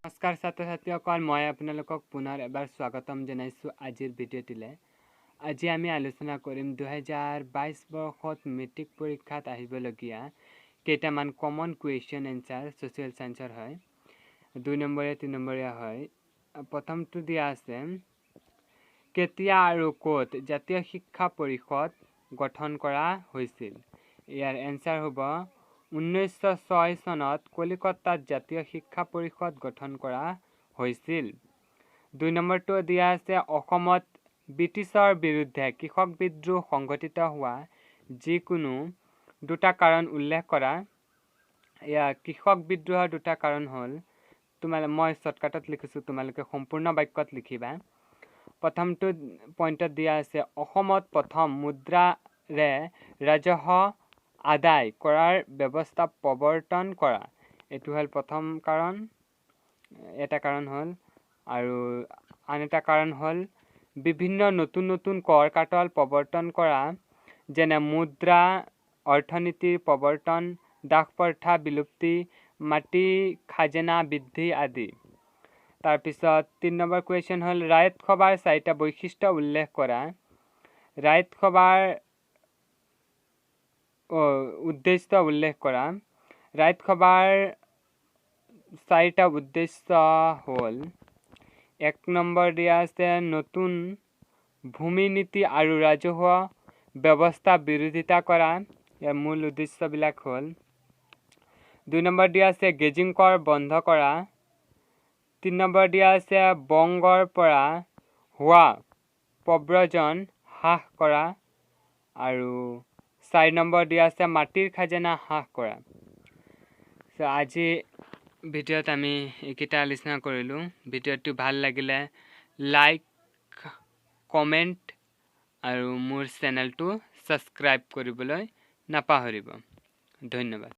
নমস্কাৰ ছাত্ৰ ছাত্ৰীসকল, মই আপোনালোকক পুনৰ এবাৰ স্বাগতম জনাইছোঁ আজিৰ ভিডিঅ'টিলৈ। আজি আমি আলোচনা কৰিম 2022 বৰ্ষত মেট্ৰিক পৰীক্ষাত আহিবলগীয়া কেইটামান কমন কুৱেশ্যন এনচাৰ, ছ'চিয়েল ছায়েন্সৰ হয়, 2 নম্বৰীয়া, 3 নম্বৰীয়া হয়। প্ৰথমটো দিয়া আছে, কেতিয়া আৰু ক'ত জাতীয় শিক্ষা পৰিষদ গঠন কৰা হৈছিল? ইয়াৰ এনচাৰ হ'ব 1906 চনত কলিকতাত জাতীয় শিক্ষা পৰিষদ গঠন কৰা হৈছিল। 2 নম্বৰটো দিয়া আছে, অসমত ব্ৰিটিছৰ বিৰুদ্ধে কৃষক বিদ্ৰোহ সংঘটিত হোৱা যিকোনো দুটা কাৰণ উল্লেখ কৰা। ইয়াৰ কৃষক বিদ্ৰোহৰ দুটা কাৰণ হ'ল, মই শ্বৰ্টকাটত লিখিছোঁ, তোমালোকে সম্পূৰ্ণ বাক্যত লিখিবা। প্ৰথমটো পইণ্টত দিয়া আছে, অসমত প্ৰথম মুদ্ৰাৰে ৰাজহ আদায় কৰাৰ ব্যৱস্থা প্ৰৱৰ্তন কৰা, এইটো হ'ল প্ৰথম কাৰণ, এটা কাৰণ হ'ল। আৰু আন এটা কাৰণ হ'ল বিভিন্ন নতুন নতুন কৰ কাটল প্ৰৱৰ্তন কৰা, যেনে মুদ্ৰা অৰ্থনীতিৰ প্ৰৱৰ্তন, দাস প্ৰথা বিলুপ্তি, মাটি খাজনা বৃদ্ধি আদি। তাৰপিছত 3 নম্বৰ কুৱেশ্যন হ'ল, ৰায়ত সভাৰ চাৰিটা বৈশিষ্ট্য উল্লেখ কৰা। ৰায়ত সভাৰ উদ্দেশ্য উল্লেখ কৰা। ৰায়ত সভাৰ চাৰিটা উদ্দেশ্য হ'ল, 1 নম্বৰ দিয়া আছে নতুন ভূমি নীতি আৰু ৰাজহুৱা ব্যৱস্থা বিৰোধিতা কৰা, ইয়াৰ মূল উদ্দেশ্যবিলাক হ'ল। 2 নম্বৰ দিয়া আছে গেজিং কৰ বন্ধ কৰা। 3 নম্বৰ দিয়া আছে বংগৰ পৰা হোৱা প্ৰব্ৰজন হ্ৰাস কৰা। আৰু 4 নম্বৰ দিয়া আছে মাটিৰ খাজনা হ্ৰাস কৰা। আজি ভিডিঅ'ত আমি এইকেইটা আলোচনা কৰিলোঁ। ভিডিঅ'টো ভাল লাগিলে লাইক, কমেণ্ট আৰু মোৰ চেনেলটো ছাবস্ক্ৰাইব কৰিবলৈ নাপাহৰিব। ধন্যবাদ।